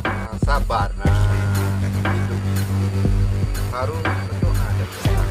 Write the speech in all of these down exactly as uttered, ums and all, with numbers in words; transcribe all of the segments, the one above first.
Nah, sabar, nah. Hidup itu harus berdoa dan bersabar.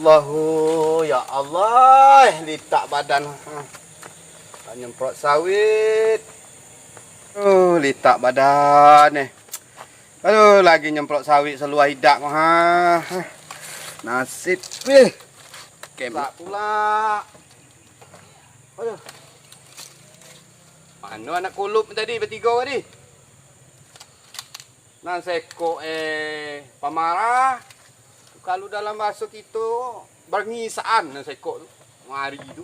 Allahu, ya Allah, litak badan. Ha. Tak nyemprot sawit. Oh, litak badan, eh. Aduh, lagi nyemprot sawit saluah idak ko, ha. Nasib, eh. Kemak pula. Aduh. Mano anak kulup tadi batigo tadi? Nan sekok, eh, pamarah. Kalau dalam bahaso kito, barangisaan nan sekok tu. Mari tu.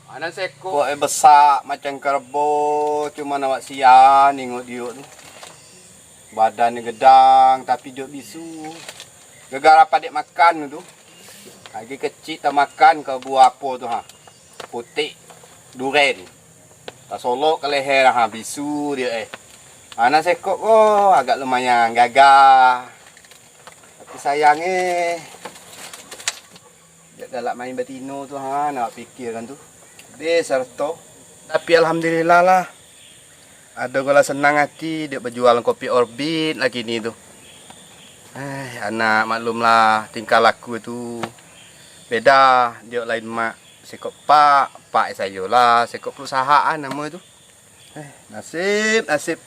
Ah, nan sekok, eh, besak macam karabo, cuman awak sia ningok diok tu. Badannyo gedang, tapi diok bisu. Gara-gara padek makan tu. Lagi kecik tamakan ka buah apo tu, ha. Putik duren. Tasolok ka leher, ha, bisu diok, eh. Ah, nan sekok ko agak lumayan gagah. Tapi sayang, eh. Diok galak main batino tu, ha, nak pikirkan tu. Habis sarato. Tapi alhamdulillah lah. Ado golah senang ati diok bajualan kopi Orbit lah kini tu. Eh, anak maklumlah tingkah laku tu. Beda, diok lain mak. Sekok pak, pak sayo lah, sekok perusahaan namo tu. Eh, nasib, nasib.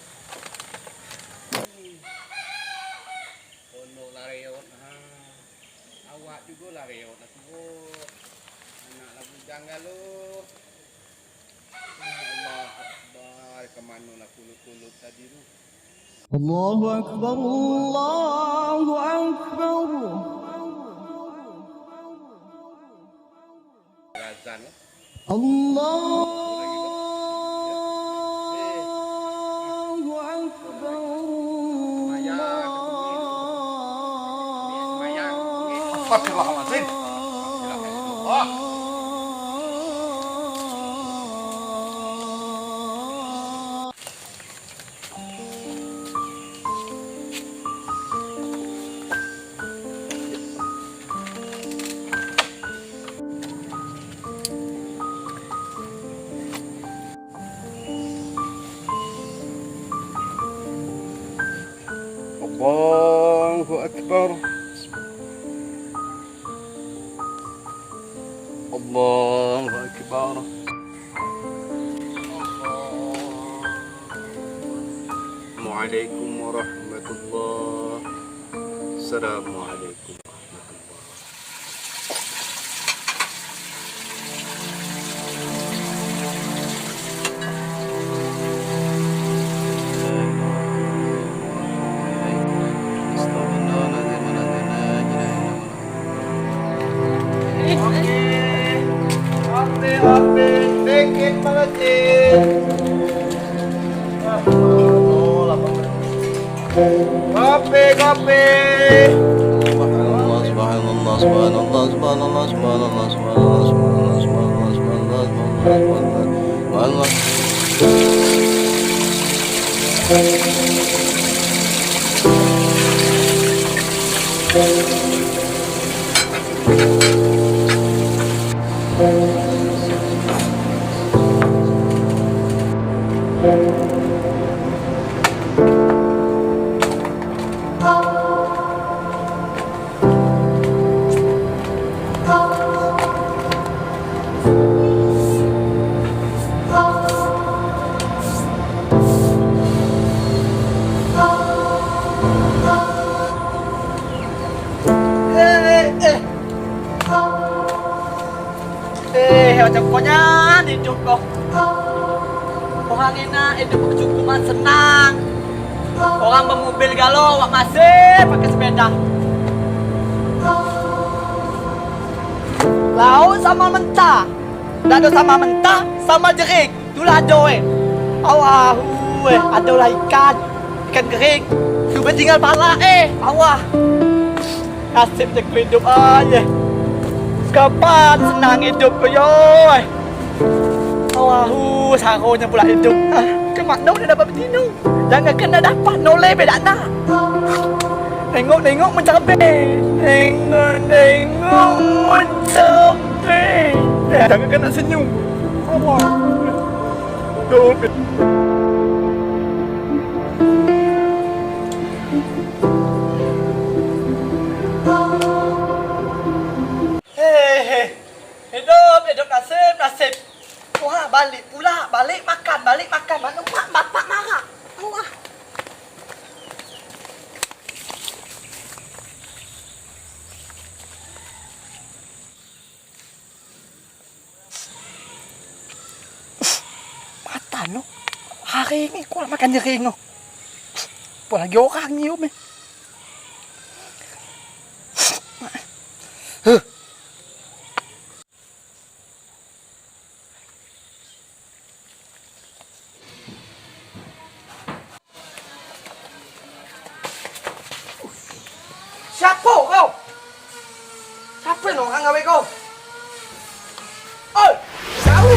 Pondok lah reot, ha. Awak jugo lah reot lah tuo. Anak lah bujang galo. Allahu Akbar, ka mano lah kulup-kulup tadi tu? Allahu Akbar, Allahu Akbar. Azan, eh? Allahu Akbar. Astagfirullahaladzim. Allahu Akbar. Allahu Akbar. Assalamualaikum warahmatullah. Assalamualaikum warahmatullah. Kopi, kopi. Subhanallah, subhanallah, subhanallah, subhanallah. Eh, macam ko nyo iduik ko. Urang enak, iduik bacukupan, senang. Urang bamobil galo, awak masih pakai sepeda. Lauik samo mentah. Dak ado samo mentah, samo jering. Itulah ado, eh. Awahu, eh. Adolah ikan. Ikan gering. Tu batinggal pala, eh. Awah. Nasib je ku iduik, ai, eh. Kapan senang iduik ku, yo, eh. Awahu, saronyo pula iduik. Ah, ka mano nak dapek batino? Jangan kan nak dapek, noleh be dak nak. Nengok-nengok mancabek. Nengok-nengok mancabek. Eh, jangan kan nak senyum. Allah. Doh. Hehe. Iduik, iduik, nasib, nasib. Wah, baliak pula, baliak makan, baliak makan. Mano mak bapak marah. Wah. Matan no, hari ni kuaik makan jering no. Apo lagi urang nyium eh. Siapo kau? Siapo nan urang gawe kau? Oi, kau!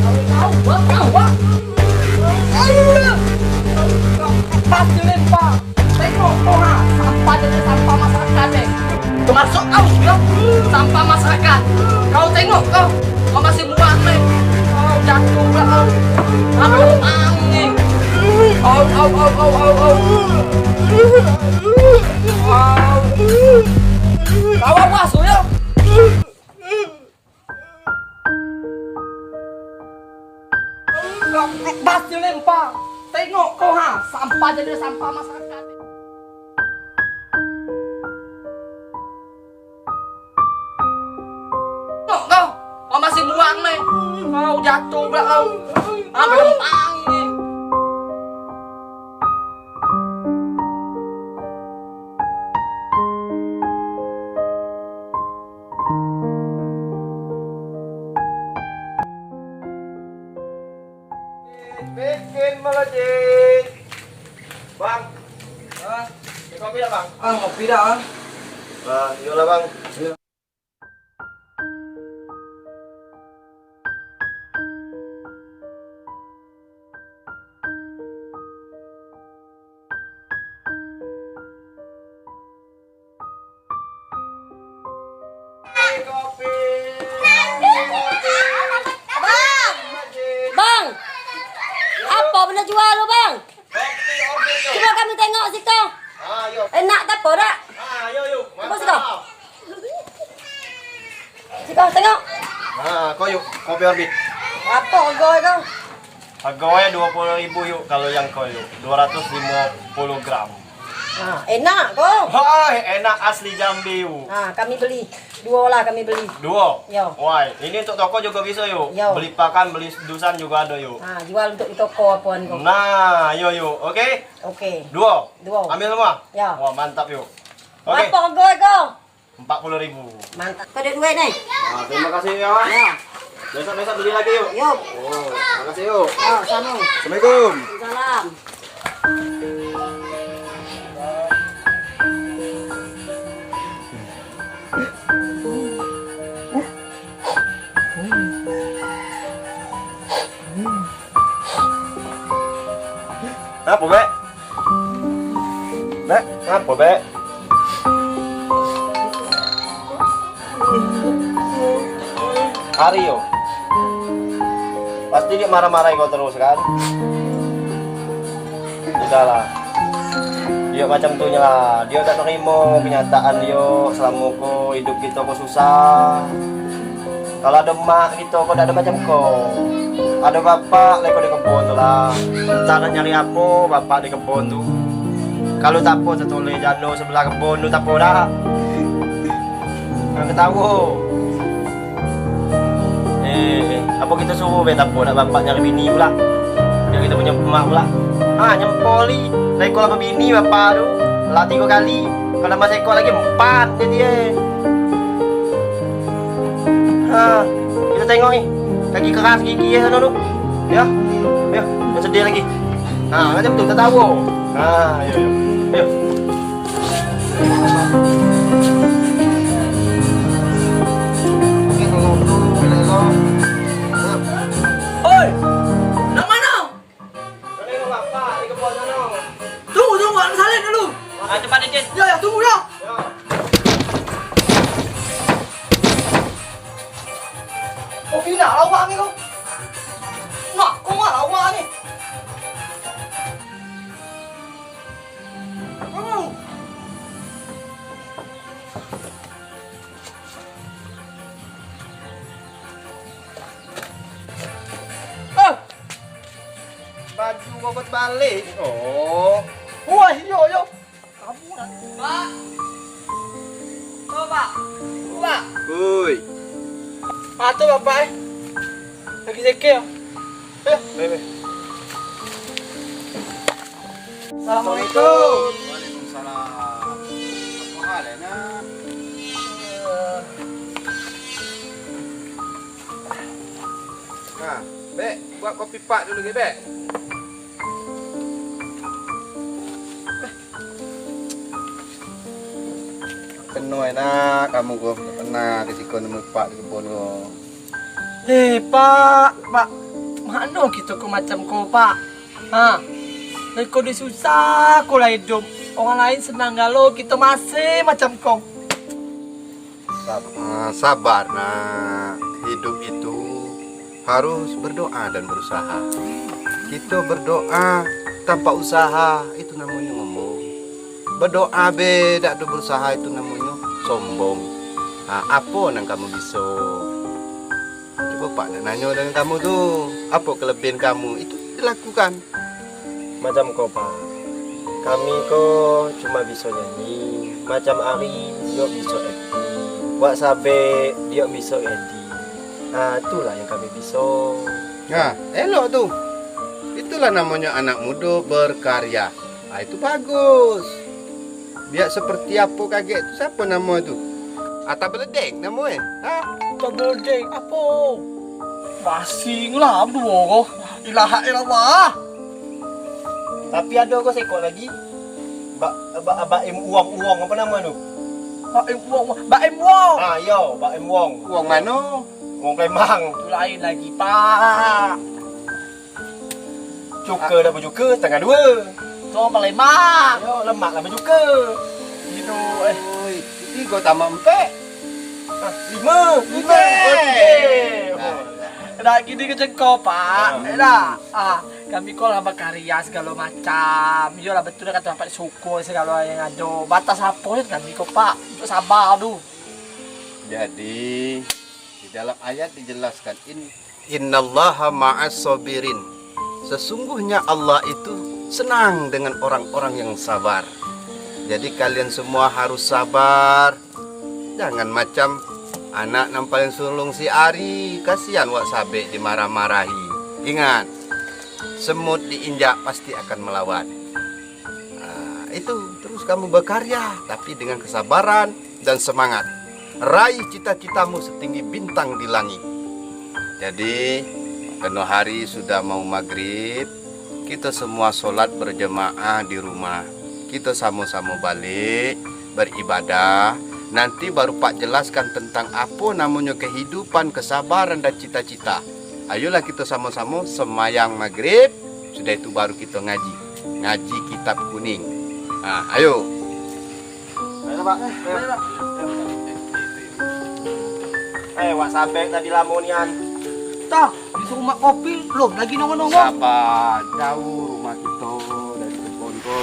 Kau, kau, kau, kau, kau! Ayo! Pasti lempar! Tengok kau ha, sampah jadi sampah masyarakat eh. Termasuk kau juga sampah masyarakat. Kau tengok kau, kau masih muak ni. Kau jatuh pula kau. Apa kau tahu ni? Au, au, au, au, au, au. Au. Kau awas tu ya. Pasti lempar. Tengok kau ha, sampah jadi sampah masyarakat. Tengok kau, kau masih buang ni. Kau jatuh pula kau. Ah, gampang ni. Bikin melejit. Bang. Hah? Ini kopi dah, Bang? Ah, kopi dah, ah. Ah, iyolah, Bang. Iya. Bang! Bang! Apo bana jua lu, Bang? Cubo kami tengok siko. Enak tapo dak? Cubo siko. Siko tengok. Ha, ko yuk, kopi Orbit. Apo hargo ko? Hargonyo duo puluah ribu yuk, kalau yang ko yuk, duo ratuih limo puluah gram. Ha, enak ko? Ha, enak asli Jambi yuk. Ha, kami beli. Duo lah kami beli. Duo? Yo. Wai, ini untuk toko juga bisa yuk. Yo. Beli pakan, beli dusan juga ado yuk. Ha, jual untuk di toko apo ni ko. Nah, yo yuk. Oke? Oke. Duo? Duo. Ambil semua? Yo. Wah, mantap yuk. Oke. Apo hargo ko? Empat puluh ribu. Mantap. Ko duit-duit ni. Ah, terima kasih ya. Ya. Besok-besok beli lagi yuk. Yuk. Oh, makasih yuk. Ya, sama. Assalamualaikum. Waalaikumsalam. Apo, Bek? Bek, apo, Bek? Ari yo. Pasti dio marah-marahi kau terus, kan? Sudahlah. Dio macam tu nyo lah. Dio dak nerimo kenyataan dio selamo ko idup kito ko susah. Kalau ado mak kito ko dak ado macam ko. Ado bapak lai ko di kebun tu lah. Entah nak nyari apo bapak di kebun tu. Kalau tapo tatulih jando sebelah kebun tu tapo dak. Jangan ketawo. Suruh be tapo nak bapak nyari bini pula. Dio kito punyo rumah pula. Ha, nyempoli. Lah iko lah babini bapak tu. Lah tigo kali. Kalau masih iko lagi, empat jadi, eh. Ha, kito tengok ni. Kaki keras gigi ya sana tu. Ya. Ya, yang sedih lagi. Ha, macam tu, tatawa. Ha, ya, ya. Ya. Oi! Nak mano? Tunggu, tunggu, nak salin dulu. Ah, cepat, Didin. Ya, ya, tunggu, ya. Ya. Kau gila awak ni kau. Nak, kau mah awak ni. Baju bobot balik. Oh. Wah, iyo, iyo. Kamu lah. Pak. Oh, Pak. Pak. Oi. Ah, tu Bapak, eh. Lagi sekil. Eh, baik, baik. Assalamualaikum. Waalaikumsalam. Apa hal, ya, nak? Nah, Bek, buat kopi Pak dulu, Bek. Kena enak kamu ko, pernah ke siko nemu Pak di kebun ko. Eh, Pak, Pak, mano kito ko macam ko, Pak? Ha, iko di susah ko lah idup. Orang lain senang galo, kito masih macam ko. Sab-, ah, sabar, nak. Hidup itu harus berdoa dan berusaha. Kito berdoa tanpa usaha, itu namonyo ngomong. Berdoa be dak ado berusaha, itu namonyo sombong. Ah, apo nan kamu biso? Cubo Pak nak nanyo dengan kamu tu, apo kelebihan kamu? Itu dilakukan. Macam ko, Pak. Kami ko cuma biso nyanyi, macam Ari, dio biso akting. Wak Sabek, dio biso edit. Ah, itulah yang kami biso. Nah, elok tu. Itulah namonyo anak mudo berkarya. Ah, itu bagus. Biak seperti apo kagek tu, siapo namo tu? Ata Beledek namo, eh? Ha? Ata Beledek apo? Basing lah duo ko. Ilaha illallah. Tapi ado ko sekok lagi. Ba-, ba-, Baim Uang, Uang apo namo tu? Baim Uang, Uang. Baim Uang. Ah, iyo, Baim Uang. Uang mano? Uang Palembang. Tu lain lagi, Pak. Cuka dah bajuka, setengah dua. Tu Uang Palembang. Yo, lemak lah bajuka. Gitu, eh. Oi, tigo tambah ampek. Ah, lima. Lima. Lima. Oh, tiga. Nah. Nak gini ka cako, Pak. Ah. Eh, dah. Ah, kami ko lah bakarya sagalo macam. Iyolah, batua lah kato Bapak, syukur sagalo yang ado. Batas apo se kami ko, Pak? Untuak sabar tu. Jadi, di dalam ayat dijelaskan, in-, "Innallaha ma'as sabirin." Sesungguhnya Allah itu senang dengan orang-orang yang sabar. Jadi, kalian semua harus sabar. Jangan macam anak nan paling sulung si Ari, kasihan Wak Sabek dimarah-marahi. Ingat, semut diinjak pasti akan melawan. Ah, itu, terus kamu berkarya, tapi dengan kesabaran dan semangat. Raih cita-citamu setinggi bintang di langit. Jadi, keno hari sudah mau maghrib, kito semua solat berjamaah di rumah. Kito samo-samo balik, beribadah. Nanti baru Pak jelaskan tentang apo namonyo kehidupan, kesabaran, dan cita-cita. Ayolah kito samo-samo sembahyang maghrib, sudah itu baru kito ngaji. Ngaji kitab kuning. Ha, ayo. Ayo, Pak. Ayo, Pak. Eh, Wak Sabek tadi lamo nian. Tah, disuruh Mak Kopil, lom lagi nongol-nongol. Sabar, jauh rumah kito dari kebon ko.